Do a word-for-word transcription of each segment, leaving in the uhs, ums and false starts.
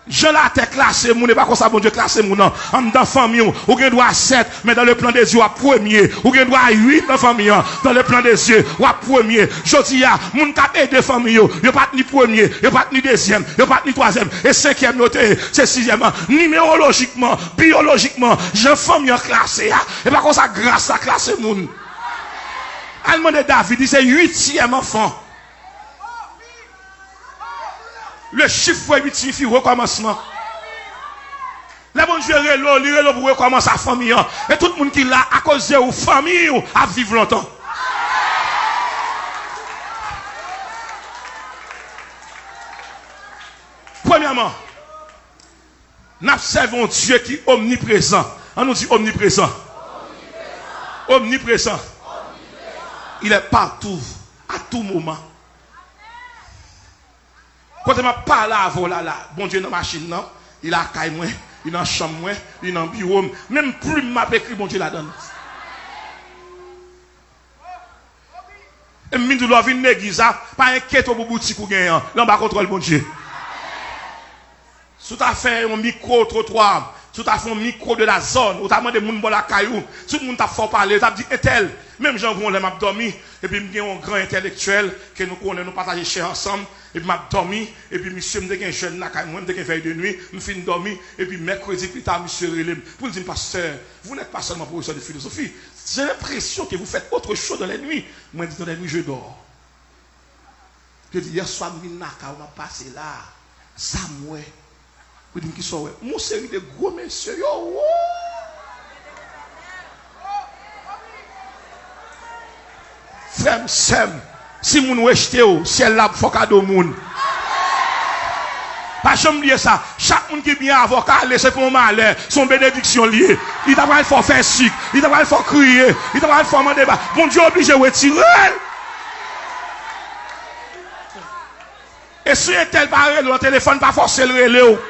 Jan latè klase moun, e pa konsa Bondye klase moun nan. Anndan fanmi w, ou gen dwa sèt, men dans le plan de Dieu, w ap premye. Ou gen dwa uit nan fanmi an, dans le plan de Dieu, w ap premye. Jodi a, moun k ap ede fanmi yo, yo pa t ni premye, yo pa t ni dezyèm, yo pa t ni twazyèm, e senkyèm yo te ye, se sizyèm an. Nimerolojikman, biyolojikman, jan fanmi an klase a, e pa konsa gras la klase moun. Al mande David, li se uityèm anfan. Le chiffre uit siyifi rekòmansman. Lè Bondye rele w, li rele w pou rekòmanse ak fanmi an. E tout moun ki la, akoz de ou, fanmi w ap viv lontan. Premyèman, n ap sèvi yon Dye ki omniprezan. An nou di omniprezan. Omniprezan. Il est partout, à tout moment. Kote m ap pale avè w la, la, Bondye nan machin nan, li lakay mwen, li nan chanm mwen, li nan biwo m. Menm plim m ap ekri, Bondye ladan l. E m vin di w, lè w vin legliz la, pa enkyete w pou boutik ou genyen an, l anba kontwòl Bondye. Si w ta fè yon mikwo twotwa, si w ta fè yon mikwo de la zòn, ou ta mande moun bò lakay ou, tout moun t ap fè w pale, yo t ap di, entèl, menm jan yon lè m ap dòmi, epi m gen yon gran entèlektyèl ke nou konnen, nou pataje chè ansanm, epi m ap dòmi, epi misye, m te gen jèn lakay mwen, m te gen vèy de nwi, m fin dòmi, epi mèkredi pita, misye rele m pou l di m, pastè, vous n'êtes pas seulement professeur de philosophie, j'ai l'impression que vous faites autre chose dans les nuits. Mwen di, dans les nuits, je dors. Yo di, yèswa m vin lakay ou, m ap pase la, sa m wè. Yo di m, kisa w wè? M wè yon seri de gwo mesye, yo wo! Frè m, sè m, si moun rejte w, syèl la ap fè w kado moun. Pa janm bliye sa. Chak moun ki byen avè w ka ale, se pa yon malè, se yon benediksyon l ye. Li ta pral fè w fè sik, li ta pral fè w kriye, li ta pral fè w mande ba. Bondye oblije retire l. E si entèl pa rele w nan telefòn, pa fòse l rele w.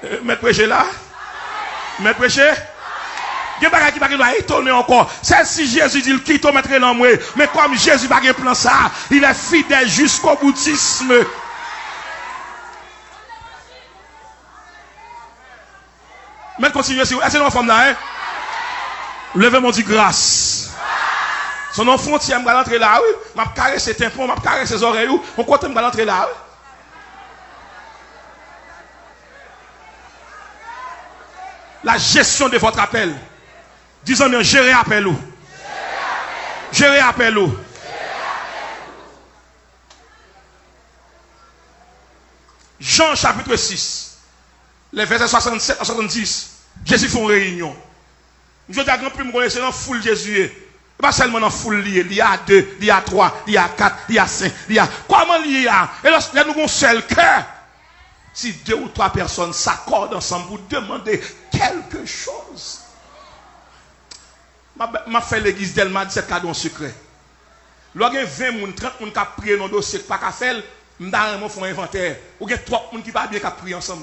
Eh, mèt preche la? Mèt preche? Gen bagay ki pa gen dwa etone ankò. Sèl si Jezi di l, kite w mèt rele anmwe. Men kòm Jezi pa gen plan sa, il est fidèle jusqu'au boutissime. Mèt kontinye si w. Èske nou anfòm la, en? Leve men w, di gras. Se nan yon fwontyè m pral antre la, wi. M ap karese tenpon, m ap karese zòrèy ou. Yon kote m pral antre la, wi. La gestion de votre appel. Di zanmi an, jere apèl ou. Jere apèl ou. Jan chapit sis, lè vèsè swasannsèt a swasanndis, Jezi fè yon reyinyon. Jodi a, gen anpil moun konnen se nan foul Jezi ye. E pa sèlman nan foul li ye, li a de, li a twa, li a kat, li a senk, li a. Kòman li ye a? E lòs-, lè nou gon sèl kè, si de ou twa pèsòn s'accordent ansanm pou demande quelque chose. M ap, m ap fè legliz Dèlma disèt kado an sekrè. Lè w gen ven moun, trant moun k ap priye nan yon dosye k pa ka fè l, m ta renmen w fè yon envantè. Ou gen twòp moun ki pa byen k ap priye ansanm.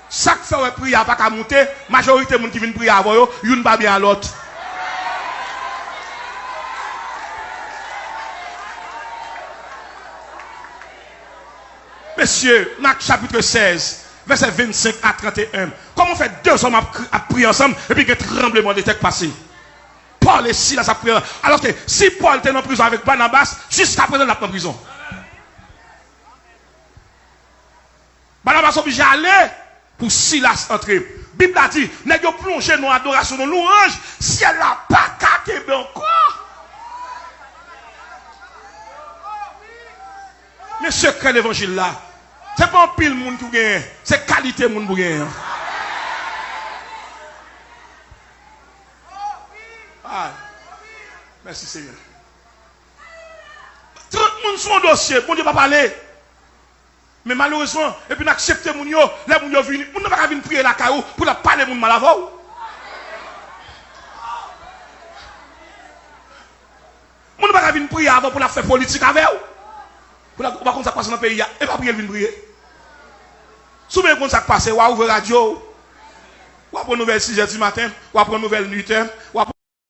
Sa k fè w wè priyè a pa ka moute, majorite moun ki vin priye avè w yo, youn pa byen a lòt. Mesye, nan Ak chapit sèz, vèsè vennsenk a trannteyen. Kòman fè de zòm ap, kri- ap priye ansanm epi gen tranblemanntè k pase? Pòl e Silas ap priye ansanm. Alòske si Pòl te nan prizon avèk Banabas, jiskaprezan l ap nan prizon. Banabas oblije ale pou Silas antre. Bib la di, nèg yo plonje nan adorasyon, nan lwanj, syèl la pa ka kenbe ankò. Men sekrè levanjil la, se pa anpil moun ki w genyen, se kalite moun pou genyen an. Ay, mèsi Senyè. Trant moun sou yon dosye, Bondye pa pale. Men malerezman, epi n aksepte moun yo, lè moun yo vini, moun nan pa ka vin priye lakay ou pou l ap pale moun mal avè w. Moun nan pa ka vin priye avè w pou l ap fè politik avè w. Pou l ap, ou pa konn sa k pase nan peyi a, e pa priye l vin priye. Si w bezwen konn sa k pase, w a ouvè radyo w. W a pran nouvèl sizè di maten, w a pran nouvèl uitè, w a